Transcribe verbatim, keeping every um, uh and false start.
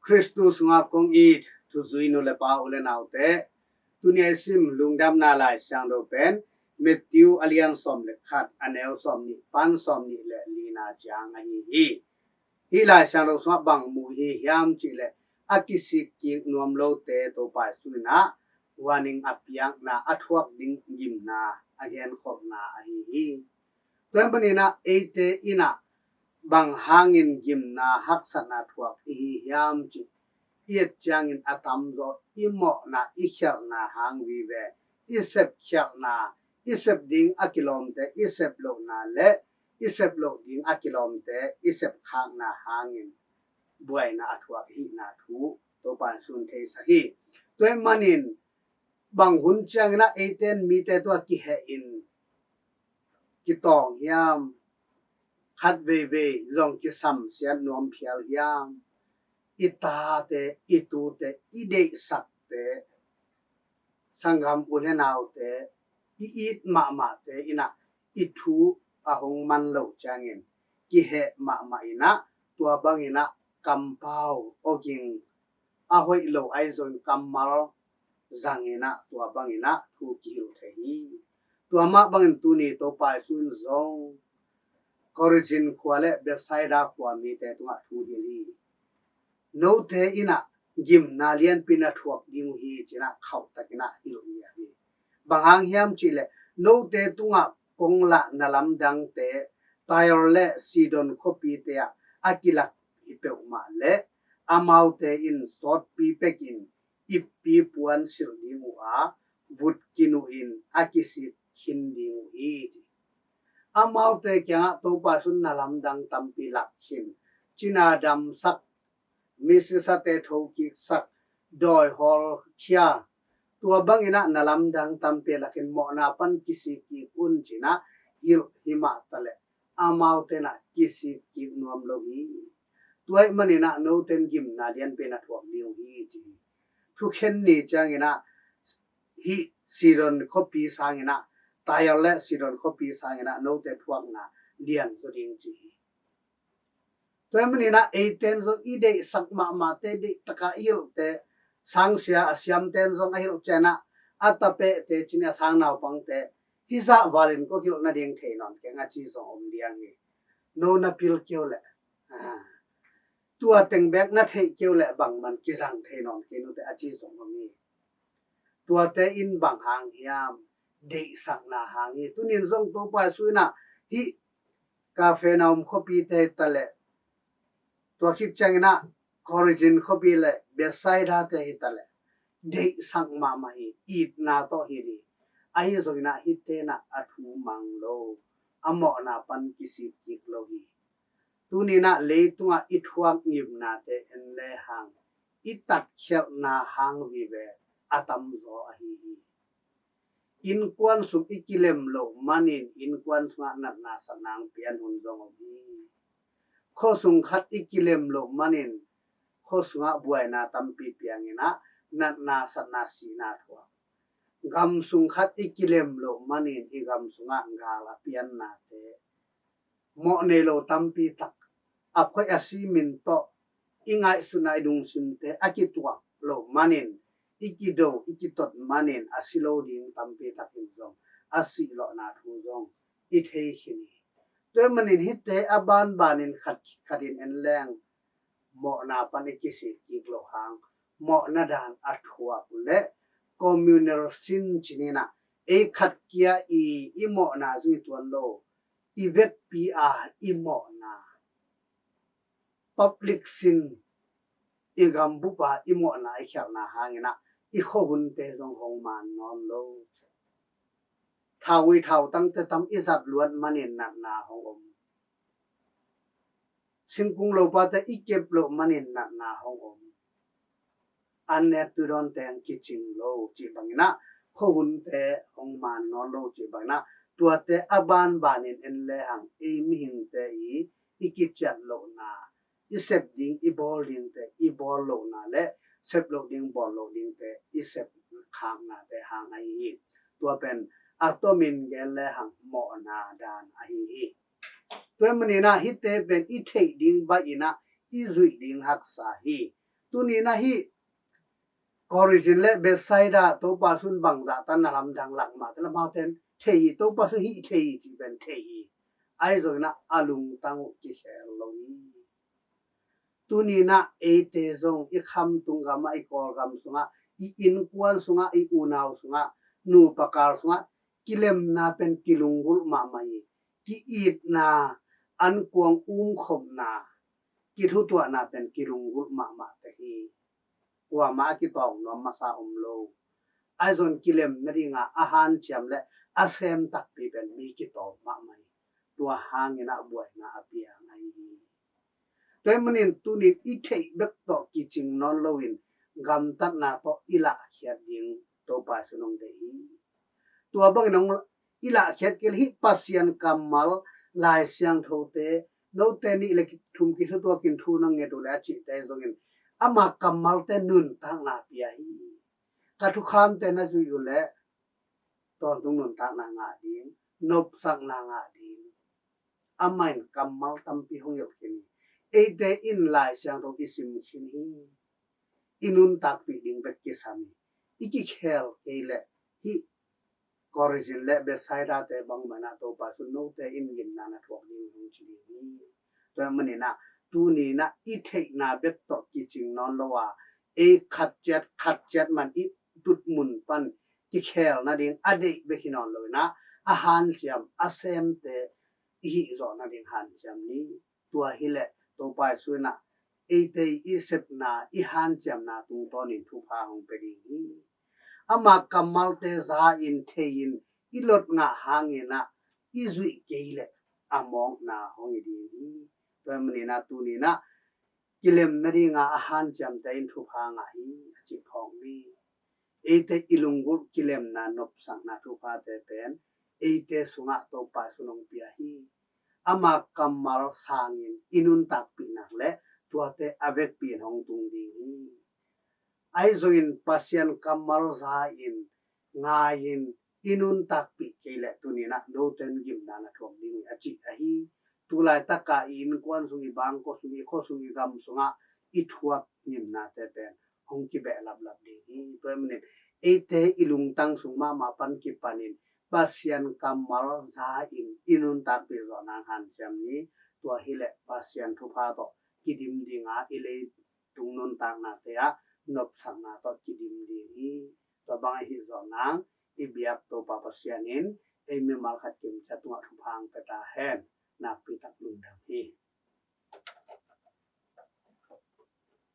Khristu sungah kong it thuzui nu le pa, u le naute, tuni a i sim Lungdamna Laisiangtho pen Matthew a lian sawm le khat, a neu sawm nih pan sawm nih le lina ciang ahi hi. Hih Laisiangtho sungah bang mu hi hiam cih leh, a kisik kik nuam lote Topa Jesu in ah warning a piakna, a thuak ding gimna a genkholhna ahi hi. Tua ahih manin ah eite in ah bang hangin gimna haksatna thuak i hi hiam cih i et ciangin, a tamzaw i mawhna, i khialhna hang vive, i sep khialhna, i sep ding a kilawmte i sep lohna le i sep loh ding a kilawmte i sep khakna hangin buaina a thuak i hihna thu Topa in sun theisak hi. Tua ahih manin bang hun ciangin ah eite in mite tungah kiheh in kitawng hiam, khat veivei zong kisamsiat nuam phial hiam, i tate, i tute, i deihsakte, sanggam u le naute, i it mahmahte in ah i thu a hong man loh ciangin kiheh mahmah in ah, tua bangin ah kampau, awging, a hoih lo ahi zongin kammal zangin ah, tua bangin ah thu kihilh thei hi. Tua mah bangin tuni Topa Jesu in zong Chorazin khua le Bethsaida khua mite tungah thu hilh hi. Note in ah gimna lianpi na thuak ding uh hi, ci-in ah khauhtakin ah hilh hi. Bang hang hiam cih leh, note tungah kong lah na lamdangte Tyre le Sidon khuapite ah a kilak hi peuhmah leh, amaute in sawtpi pekin ippi puan silh ding uh a, vut kinuh in a kisik khin ding uh hi, ci. Amaute kiangah Topa Jesu in na lamdang tampi lak khin, cina damsak, misisate thokiksak, dawi hawlkhia, tua bangin ah na lamdang tampi lak khin, mawhna pan kisik kik un, ci-in ah hilh hi mah taleh, amaute in ah kisik kik nuam lo hi. Tua ahih manin ah note in gimna lianpi na thuak ding uh hi, ci hi. Thukhen ni ciangin ah hih Sidon khuapi sangin ah, Tyre le Sidon khuapi sangin ah note thuakna lian zaw ding, ci hi. Tua ahih manin ah eite in zong i deihsak mahmahte, deih taka i hilhte, sangsia a siamte in zong a hilh ciangin ah, a tapehte, ci-in a sang naupangte, hih zah valin kong hilh nading thei nawn keng, a ci zong om diang hi. No na pil kei uh leh, ah, tua teng bek na theih kei uh leh bangmah kizang thei nawn kei uh teh, a ci zong om hi. Tuate in bang hang hiam? Deihsakna hang hi. Tuni in zong Topa Jesu in ah hih Capernaum khuapite hi taleh, tua khit ciangin ah Chorazin khuapi le Bethsaidate hi taleh, deihsak mahmah hi, itna tawh hi ding. Ahi zongin ah hihte in ah a thu mang lo, a mawhna pan kisik kik lo hi. Tuni in ah leitungah i thuak ngimnate en lehang, i tatkhialhna hang vive a tamzaw ahi hi. Innkuan sung i kilem loh manin innkuan sungah natna satna hong pian hun zong om hi. Khuasung khat i kilem loh manin khuasungah buaina tampi piangin ah natna satna sihna thuak. Gam sung khat i kilem loh manin i gam sungah gal a piannate, mawh nei lo tampi tak, a phoih a si min tawh i ngaihsutna, i lungsimte a kituak loh manin, i kido, i kitot manin a si lo ding tampi takin zong a sih lawhna thu zong i thei khin hi. Tua ahih manin hihte a banbanin khat khat in en leng, mawhna pan i kisik kik loh hang, mawhna dan a thuak le communal sin ci-in ah, ei khat kia i, i mawhna zui tuan lo, i vekpi a i mawhna, public sin, i gambup a i mawhna i khialhna hangin ah i khuahunte zong hong man nawn lo. Thaui thautangte tam i zat luat manin natna hong om. Singkung lopate i kep loh manin natna hong om. An nek tu dawn teng kicing lo cih bangin ah, khuahunte hong man nawn lo cih bangin ah, tuate a banbanin en lehang, ei mihingte i, i kiciat lohna, i sep ding i bawl dingte i bawl lohna le sep loh ding bawl loh dingte i sep khaknate hang ahi hi. Tua pen a tomin gen lehang mawhna dan ahi hi. Tua ahih manin ah hihte pen i theih ding baih in ah i zuih ding haksa hi. Tuni-in ah hih Korazin le Bethsaida Topa Jesu in bangzah tan na lamdang lak mah te lamau ten thei hi, Topa Jesu in hih thei hi cih pen thei hi. Ahi zongin ah a lungtang uh kikhel lo hi. Tuni-in ah eite zong i khamtung gamah, i Kawlgam sungah, i innkuan sungah, i unau sungah, nupa kal sungah kilemna pen kilunggulh mahmah hi. Ki-itna, ankuang umkhopna, kithutuahna pen kilunggulh mahmah te hi. Kuamah a kitawng nuam masa om lo. Ahi zongin kilem nadinga a hanciam le a sem takpi pen mi kitawm mahmah hi. Tua hangin ah buaina a piang ahi hi. Tua ahih manin tuni-in i theih bek tawh kicing nawn loin gamtatna tawh i lahkhiat ding Topa Jesu in hong deih hi. Tua bangin hong i lahkhiat kei le hih Pasian kammal, Lai Siangthote, note nih le thum kithutuakin thu na nget uh le a cihte zongin ama kammalte nuntakna pia hi. Ka thukhamte na zuih uh le tawntung nuntakna ngah ding, nopsakna ngah ding. Amah in kammal tampi hong hilh khin hi. Eite in Lai Siangtho i sim khin hi. I nuntakpih ding bek kisam hi. I kikhel kei leh hih Korazin le Bethsaida te bangmah in ah Topa Jesu in note in gimna na thuak ding hi hong ci ding hi. Tua ahih manin ah tuni-in ah i theihna bek tawh kicing nawn lo a, ei khat ciat khat ciat man i tutmun pan kikhel nading a deih bek hi nawn loin ah a hanciam a semte i hih zawh nading hanciam ni. Tua hi leh Topa Jesu in ah eite i sepna, i hanciamna tungtawnin thupha hong pia ding hi. Ama kammalte za-in, thei-in, i lot ngah hangin ah i zuih kei leh a mawkna hong hi ding hi. Tua ahih manin ah tuni-in ah kilem nadinga a hanciamte in thupha ngah hi, a cih phawk ni. Eite i lunggulh kilemna, nopsakna thuphate pen eite sungah Topa Jesu in hong pia hi. Ama kammal sangin i nuntakpih nak leh tuate a vekpi in hong tung ding hi. Ahi zongin Pasian kammal za-in, ngai-in, i nuntakpih kei leh tuni-in ah note in gimna na thuak ding hi, a cih ahi. Tulaitaka i innkuan sung, i bangkua sung, i khua sung, i gam sungah i thuak gimnate pen hong kibehlaplap ding hi. Tua ahih manin eite i lungtang sung mahmah pan kipanin Pasian kammal za-in i nuntakpih zawh nang hanciam ni. Tua hi leh Pasian thupha tawh kidim dinga i leitung nuntaknate ah nopsakna tawh kidim ding hi. Tua bang ahi zawh nang i biak Topa Pasian in ei mimal khat kim ciat tungah thupha hong pia ta hen. Nakpi tak lungdam hi.